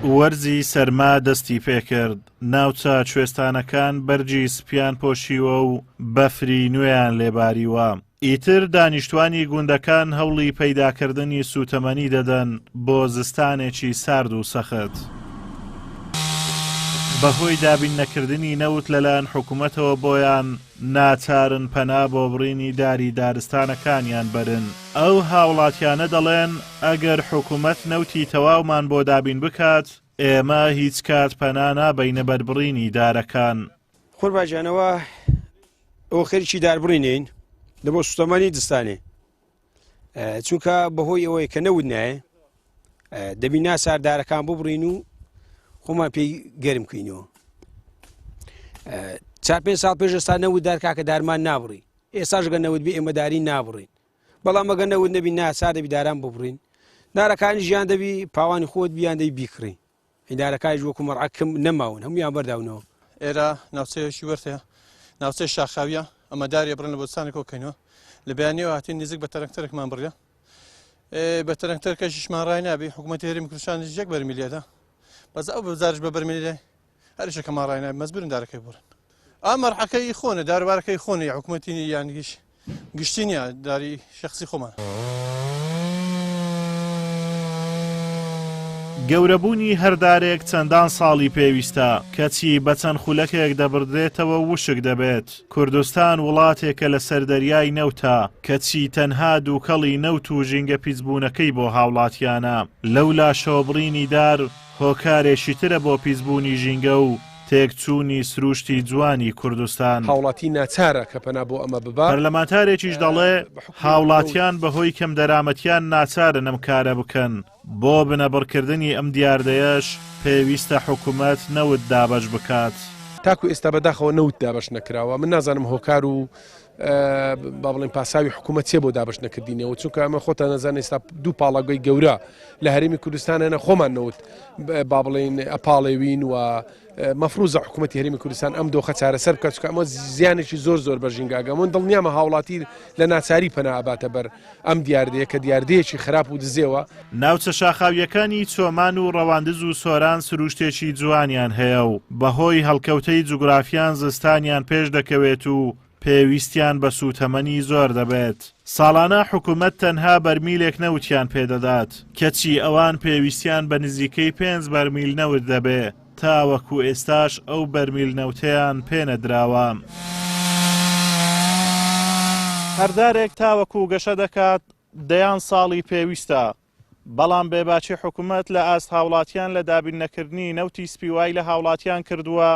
وەرزی سەرما دەستی پێکرد، ناوچە کوێستانەکان بەرگی سپیان پۆشیوە و بەفری نوێیان لێباریوە. ئیتر دانیشتوانی گوندەکان هەوڵی پەیداکردنی سووتەمەنی دەدەن بۆ زستانێکی سارد و سەخت. بەهۆی دابین نەکردنی نەوت لەلایەن حکومەتەوە بۆیان، ناچارن پەنا بۆ بڕینی داری دارستانەکانیان بەرن. ئەو هاوڵاتیانە دەڵێن، ئەگەر حکومەت نەوتی تەواومان بۆ دابین بکات، ئێمە هیچ کات پەنا نابەینە بەر بڕینی دارەکان. قوربان گیان ئەوە ئەوە خەریکی داربڕینین لە بۆ سوتەمەنی دستانێ چونکە بەهۆی ئەوەی کە نەوت نایە دەبی ناسار دارەکان ببڕین و خۆمان پێی گەرم کەینەوە چار پێ ساڵ پێش ئێستا نەوت دار کاکە دارمان نابڕی ئێستاش گە نەوت بێ ئێمە داری نابڕین بەڵام ئەگە نەوت نەبی ناچار دەبی داران ببڕین دارەکانی ژیان دەبی پاوانی خۆت بیان دەی بیکڕی ئیدارەکانیش وەکو مەڕع کم نەماون هەموویان بەرداونەوە. ئێرە ناوچەیەکی وەرتەیە، ناوچەی شاخاویە، ئەمە داری بڕن لە بۆستانێک کۆکەینەوە. لە بەیانیەوە هاتین نزیک بە تەرەنگتەرێکمان بڕیە. بە تەرەنگتەرکەشیشمان ڕای نابی، حکوومەتی هەرێمی کوردستانیش یەک بەرمیل لێدا. بەس ئەو بزارش بە بەرمیل لێ هەرشەکەمان ڕای نابی، مەجبورن دارەکەی بڕن. ئا مەرحەکەی خۆنە، داربارەکەی خۆنە، حکوومەتی یان هیچ گشتی نییە، داری شەخسی خۆمانە. گەورەبوونی هەر دارێک چەندان ساڵی پێویستە، کەچی بە چەند خولەکێک دەبڕدرێتەوە و وشک دەبێت. کوردستان وڵاتێکە لەسەر دەریای نەوتە، کەچی تەنها دووکەڵی نەوت و ژینگە پیسبوونەکەی بۆ هاوڵاتیانە. لەولاشەوە بڕینی دار هۆکارێکی ترە بۆ پیسبوونی ژینگە و تێکچوونی سرووشتی جوانی کوردستان. هاوڵاتی ناچارە کە پەنا بۆ ئەمە ببا. پەرلەمانتارێکیش دەڵێ، هاوڵاتیان بەهۆی کەمدەرامەتیان ناچارن ئەم کارە بکەن، بۆ بنەبڕکردنی ئەم دیاردەیەش پێویستە حکومەت نەوت دابەش بکات. تاکو ئێستا بەداخەوە نەوت دابەش نەکراوە، من نازانم هۆکار و با بڵێین پاساوی حکوومەت چیە بۆ دابش نەکردینەوە چونکە ئەمە خۆتان نەزان ئێستا دوو پاڵاگەی گەورە لە هەرێمی کوردستان هەنە خۆمان نەوت با بڵێین ئەپاڵێوین و مەفروزە حکوومەتی هەرێمی کوردستان ئەم دۆخە چارەسەر بکات چونکە ئەمە زیانێکی زۆر زۆر بە ژینگاگە من دڵنیامە هاوڵاتی لە ناچاری پەنا ئەباتە بەر ئەم دیاردەیە کە دیاردەیەکی خراپ و دزێوە. ناوچە شاخاوییەکانی چۆمان و ڕەواندز و سۆران سرووشتێکی جوانیان هەیە و بەهۆی هەڵکەوتەی جوگرافیان زستانیان پێش دەکەوێت و پێویستیان بە سووتەمەنی زۆر دەبێت. ساڵانە حکومەت تەنها بەرمیلێک نەوتیان پێدەدات، کەچی ئەوان پێویستیان بە نزیکەی پێنج بەرمیل نەوت دەبێ، تاوەکو ئێستاش ئەو بەرمیل نەوتەیان پێنەدراوە. هەر دارێک تاوەکو گەشە دەکات دەیان ساڵی پێویستە، بەڵام بێباکی حکومەت لە ئاست هاوڵاتیان لە دابین نەکردنی نەوتی سپی وای لە هاوڵاتیان کردووە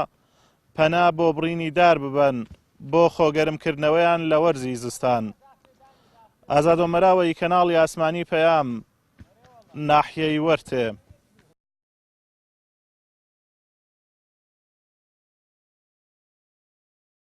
پەنا بۆ بڕینی دار ببەن بۆ خۆگەرمکردنەوەیان لە وەرزی زستان. ئازاد ئۆمەراوەیی کەناڵی ئاسمانی پەیام، ناحیەی وەرتێ.